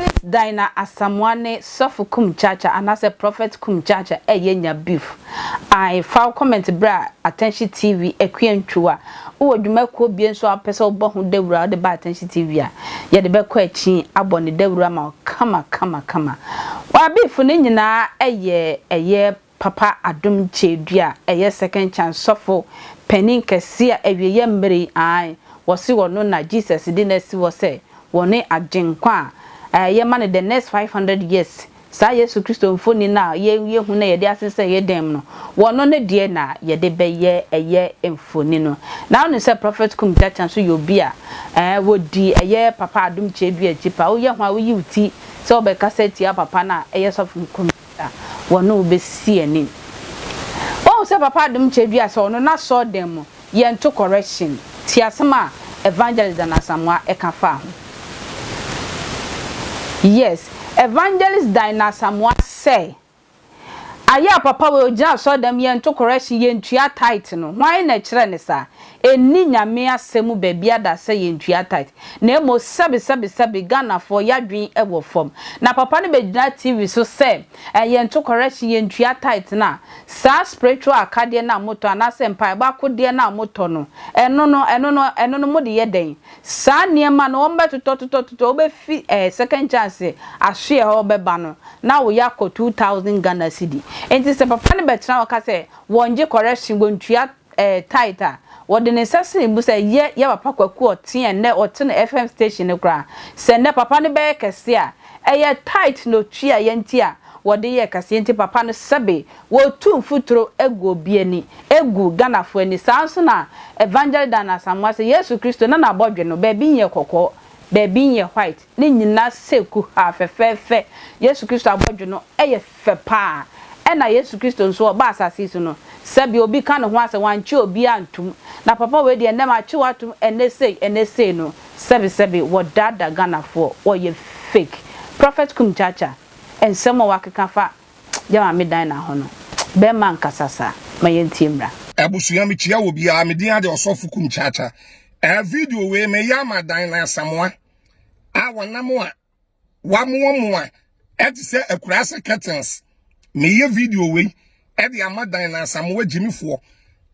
Evangelist Dinah Asamoah ne Sɔfo Kum Chacha anaasɛ Prophet Kum Chacha ɛyɛ nya beef. Ae, fa wo comment bra Attention TV Akua Ntwiw a wowɔ dwumakuo bie nso a wopɛ sɛ wobɔ ho dawuro a wode ba Attention TV a, yɛde bɛkɔ akyi abɔ ne dawuro ama wo kama kama kama. Wa beef no nyinaa ɛyɛ ɛyɛ Papa Adom Kyei-Duah a ɛyɛ Second Chance sɔfo panin kɛseɛ a awieɛ mmerɛ yi ae wɔse ɔno na Jesus de no asi hɔ sɛ wɔne Agyenkwa a yɛma no the next 500 years saa Yesu Kristo mfoni no a yɛhu na yɛde asensɛn yɛ dan mu no wɔno ne deɛ na yɛde bɛyɛ ɛyɛ mfoni no. Na wonim sɛ Prophet Kum Chacha nso yɛ obi a wɔdi ɛyɛ Papa Adom Kyei-Duah akyi paa woyɛ ho a woyi wo ti sɛ wobɛkasa atia papa no a ɛyɛ sɔfo Kum a wɔne wo bɛsi anim. Woahu sɛ Papa Adom kyɛ dua sɛ ɔno n'asɔɔdan mu yɛnto correction. Tie asɛm a Evangelist Dan Asamoah ɛka faa ho. Yes, Evangelist Dan Asamoah sɛ, Ayɛ a papa wei ɔgyina asɔɔdan mu yɛnto correction, yɛntua tithe no, hwan na ɛkyerɛ no saa? Ɛnni Nyame asɛm mu baabia da sɛ yɛntua tithe, na mmom sɛbe sɛbe sɛbe Ghanafoɔ yadwen wɔ fam. Na papa no bɛgyina TV so sɛ eh yɛnto correction yɛntua tithe no a, saa spiritual akadeɛ no a motɔ anaasɛ mpaebɔ akodeɛ no a motɔ no, ɛno no, ɛno no, ɛno no mode yɛ dɛn? Saa nneɛma no wɔbɛtotɔ totɔ totɔ, wobɛfi eh second chance asoɛ hɔ bɛba no na woyɛ akɔ 2000 Ghana cedi. Enti sɛ papa no bɛtena hɔ ka sɛ wɔngye correction, wɔntua eh, tight a, wɔde ne nsa si ne bo sɛ, Yɛ, yɛ papa Kwaku ɔte ɛnnɛ, ɔte no FM station no koraa. Sɛ nnɛ papa no bɛyɛ kɛse a, ɛyɛ tight na otua yɛ nti a wɔde yɛɛ kɛse nti papa no sɛbe wɔtu mfuturo gu obi ani, egu Ghanafoɔ ani. Saa nso na Evangelist Dan Asamoah sɛ Yesu Kristo na n'abɔdwe no, baabi nyɛ kɔkɔɔ, baabi nyɛ white, ne nyina sɛ kuhaa fɛfɛɛfɛ. Yesu Kristo abɔdwe no yɛ fɛ paa. Ɛna Yesu Kristo nso ɔbaa asase yi so no, sɛbi obi ka ne ho asɛm, wankye obiara antum. Na papa wei deɛ ɛnnɛ makye wo atom, ɛnnɛ sei, ɛnnɛ sei no, sɛbi sɛbi wɔdaadaa Ghanafoɔ, wɔyɛ fake. Prophet Kum Chacha, nsɛm a wakeka fa yɛ maame Dinah ho no, bɛɛma nkasa saa, ma yɛntie mmra. Abusua mekyia wɔ biara me din ade ɔsɔfo kum kyaakya. Eh video wei meyɛ ama Dinah Asamoah a wɔnam a wamoamoa ɛte sɛ akuraase curtains meyɛ video wei ɛde ama dan na asamoa gyimifoɔ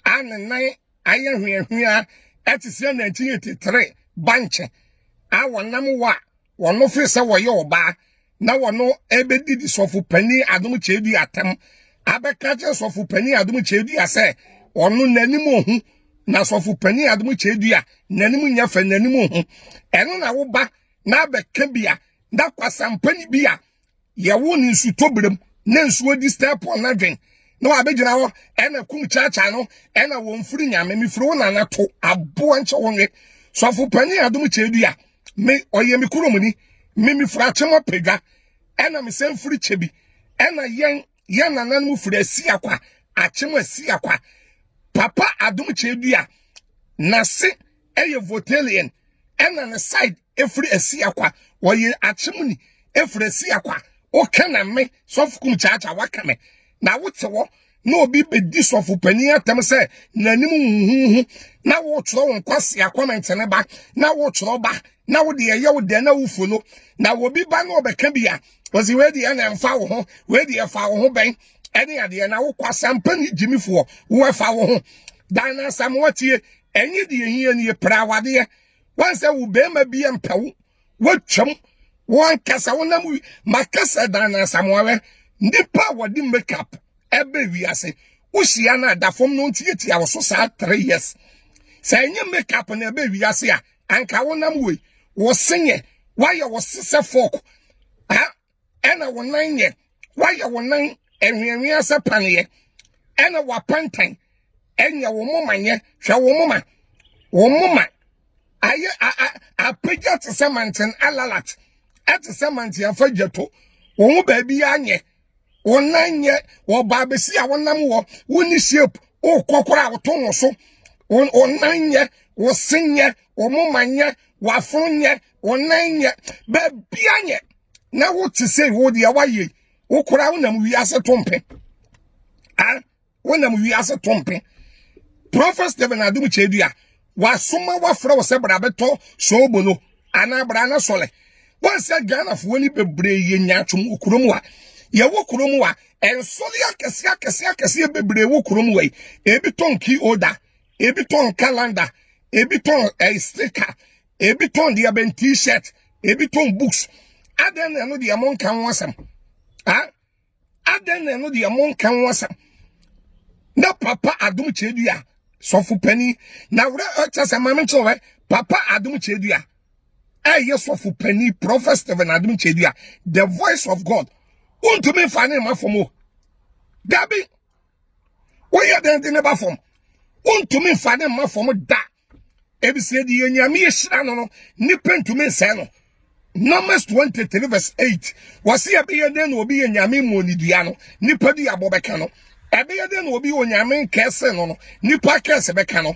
a ne nan ayɛ hweahwea ɛte sɛ 1983 bankye a wɔnam wɔ a wɔno fe sɛ wɔyɛ ɔbaa na wɔno ɛbɛdidi sɔfo panin adom kyɛdi atɛm abɛka kyerɛ sɔfo panin adom kyɛdi sɛ ɔno n'anim ohu na sɔfo panin adom kyɛdi a n'anim nyɛ fɛ n'anim ohu ɛno na woba na abɛka bi a na kwasampani bi a yɛwo ne nsutɔberem na nsuo di step on n'adwen na wabɛgyina hɔ ɛna kum kyaakyaa no ɛna wɔn firi nyame mefiri wo nana to aboa nkyɛ wo nwe sɔfo panin adom kyɛdua me ɔyɛ me kurom ni me mefiri akyem apadwa ɛna mesɛn firi kyɛ bi ɛna yɛn yɛn nananom firi asi akwa akyem asi akwa papa adom kyɛdua nase ɛyɛ votelian ɛna ne side efiri asi akwa wɔyɛ akyemuni efiri asi akwa woka na me sɔfo kum kyaakyaa waka me na wote hɔ na obi bɛdi sɔfo panin atɛm sɛ n'anim huhuhu na wotwerɛ wo nkwasea comment ne ba na wotwerɛ ba na wode ɛyɛ wo dɛn na wofolo na obi ba na ɔbɛka bi a ɔsi wei deɛ na ɛmfa wo ho wei deɛ ɛfa wo ho bɛn ɛne adeɛ na wokwasa mpani gyimifoɔ wo ɛfa wo ho dan na asamoa tie ɛnyɛ deɛ hia nie pere awadeɛ wɔn sɛ wo bɛrima bi mpɛ wo wɔatwam wɔn ankasa wɔnam wi makasa dan na asamoawɛ nipa a wɔde makeup ɛbɛ wiase wohyia no ada fam no ntiatia wo so saa 3 years sɛ ɛnyɛ makeup na ɛbɛ wiase a anka wonam wei wɔ senyɛ wayɛ wɔ sesɛ fork ɛna wo nan yɛ wayɛ wo nan ɛhweɛhwea sɛ paneɛ ɛna wapantan ɛnyɛ wo moma nyɛ hwɛ wo moma wo moma ayɛ apagya te sɛ manten alalat ɛte sɛ manten afa gyato wɔn ho baabi anyɛ wɔn nan nyɛ wɔba abɛsi a wɔnam wɔ wɔn ni shape wokɔ koraa a wɔto wɔn so wɔn nan nyɛ wɔn se nyɛ wɔn moma nyɛ wɔn afono nyɛ wɔn nan nyɛ baabi anyɛ na wote sɛ wo deɛ woayɛ wo koraa wonam wiase to mpe a wonam wiase to mpe Prophet Stephen Adom Kyedua wasoma wafrɛ wo sɛ bra bɛtɔ soobolo anaa bra na sɔle. Wɔn sɛ Ghanafoɔ ni bebree yɛ nyaatwom wɔ kurom a yɛwɔ kurom a nsɔre akɛseɛ akɛseɛ akɛseɛ bebree wɔ kurom wɔ yi. Ebi tɔn key holder, ebi tɔn calendar, ebi tɔn eh, sticker, ebi tɔn deɛ bɛn t-shirt, ebi tɔn books. Adɛn na ɛno deɛ mo nka ho asɛm? Ah, adɛn na ɛno deɛ mo nka ho asɛm? Na papa Adom Kyerɛdua sɔfo panin na werɛ ɛkyɛ sɛ maame nkyerɛ wɛ papa Adom Kyerɛdua ɛyɛ sɔfo panin Prophet Stephen Adom Kyerɛdua, the voice of God, wontumi nfa ne ma fam o. Dabi, woyɛ dɛn de ne ba fam? Wontumi nfa ne ma fam da. Ebisɛ deɛ Nyame ahyira no no, nipa ntumi nsɛe no. Numbers 23 verse 8, wɔsi ɛbɛyɛ dɛn na obi yɛ Nyame mu onidua no, nipa di abɔ bɛka no? Ɛbɛyɛ dɛn na obi yɛ Onyame nkɛse no no, nipa kɛse bɛka no?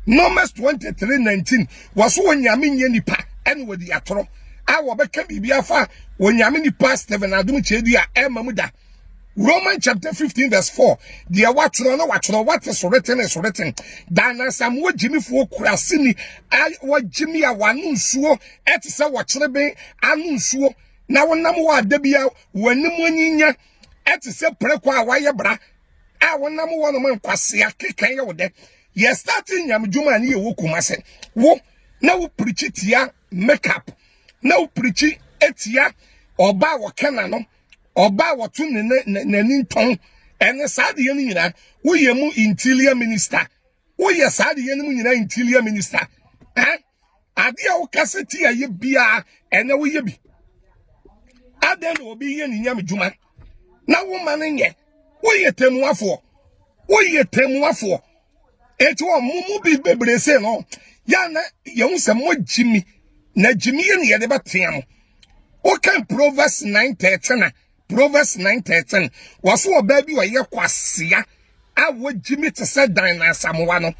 Numbers 23 19, wɔso Onyame nyɛ nipa ɛna wɔdi atorɔ a wɔbɛka biribi afa Onyame nipa Stephen Adom Kyerɛdua ɛma mu da. Roman chapter 15 verse 4, deɛ watwerɛ no watwerɛ, what is written is written. Diana Asamoah, gyimifoɔ kuraseni a wɔgyimi a wano nsuo ɛte sɛ wɔkyerɛ ben ano nsuo na wonam wɔ ada bi a w'anim anyinya ɛte sɛ prɛko a wayɛ bra a wonam wɔ nom nkwasea keka yɛ wo dɛ. Yɛ starting nyamedwuma ne yɛwɔ Kumase wo na wo pirikyi tia makeup, na wo pirikyi etia ɔbaa wɔka n'ano, ɔbaa wɔto ne n'ani ntɔn ɛne saa adeɛ no nyinaa. Woyɛ mu interior minister, woyɛ saa adeɛ no mu nyinaa interior minister. Ɛn adeɛ a wokasa ti a yɛ biara ɛnɛ woyɛ bi. Adan na obi yɛ ne nyame dwuma na woma no nyɛ. Woyɛ tɛmuafoɔ, woyɛ tɛmuafoɔ. Eti wɔn mo mu bi bebree se no yana yɛn sɛ mo gyimi na gyimi yɛ ne yɛde bɛtea mo. Wokan Proverbs 9:13 a, Proverbs 9:13, wɔso ɔbaa bi ɔyɛ kwasea a wɔgyimi te sɛ Dan na Asamoa no,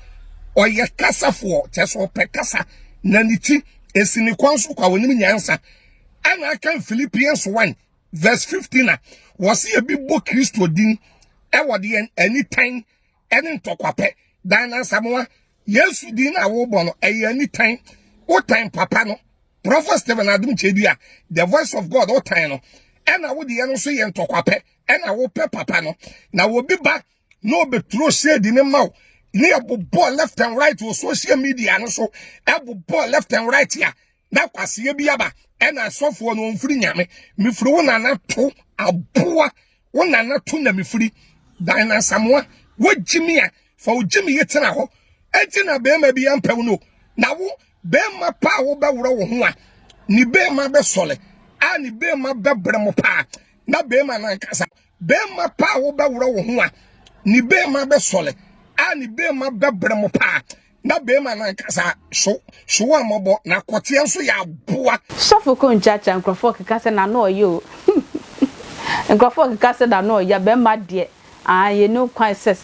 ɔyɛ kasafoɔ, kyɛ sɛ ɔpɛ kasa na ne ti esi ne kwan so kwa wɔnim nyansa. Ɛna aka Philippians 1 verse 15 a, wɔsi ebi bɔ Kristo din ɛwɔ deɛ anitan ɛne ntɔkwapɛ. Dan na Asamoa, Yesu din a wɔbɔ no ɛyɛ anitan. Wotan papa no, Prophet Stephen Adom Kyerɛdua, the voice of God, wotan no, ɛna wo deɛ no nso yɛ ntɔkwapɛ ɛna wopɛ papa no. Na obi ba na obɛturo shade ne ma wo ne ɛbobɔ left and right wɔ social media no so, ɛbobɔ left and right a, na kwaseɛ bi aba ɛna asɔfoɔ no ɔmfiri Nyame. Mefiri wo nana to aboa, wo nana to na mefiri. Dan Asamoa, wogyimi a fa wo gyimi yɛ tena hɔ. Ɛnti na bɛrima bi ampɛ wo no na wo bɛrima pa a wobɛworɔ wo ho a ne bɛrima bɛsɔle a ne bɛrima bɛbrɛ mo paa na bɛrima no ankasa bɛrima pa a wobɛworɔ wo ho a ne bɛrima bɛsɔle a ne bɛrima bɛbrɛ mo paa na bɛrima no ankasa so so wɔ mmɔbɔ na kɔteɛ nso yɛ aboa. Sɔfo Konkyaakya, nkurɔfoɔ keka sɛ n'ano ɔyɛ o. Nkurɔfoɔ keka sɛ n'ano ɔyɛ bɛrima deɛ ah, yɛni kwan sɛ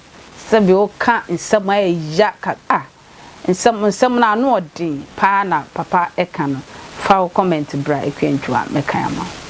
sɛbi woka nsɛm a ɛya ka ah, nsɛm nsɛm no ano ɔden paa na papa ɛka no. Fa wo comment bra, Ekua Ntwa mɛka ama wo.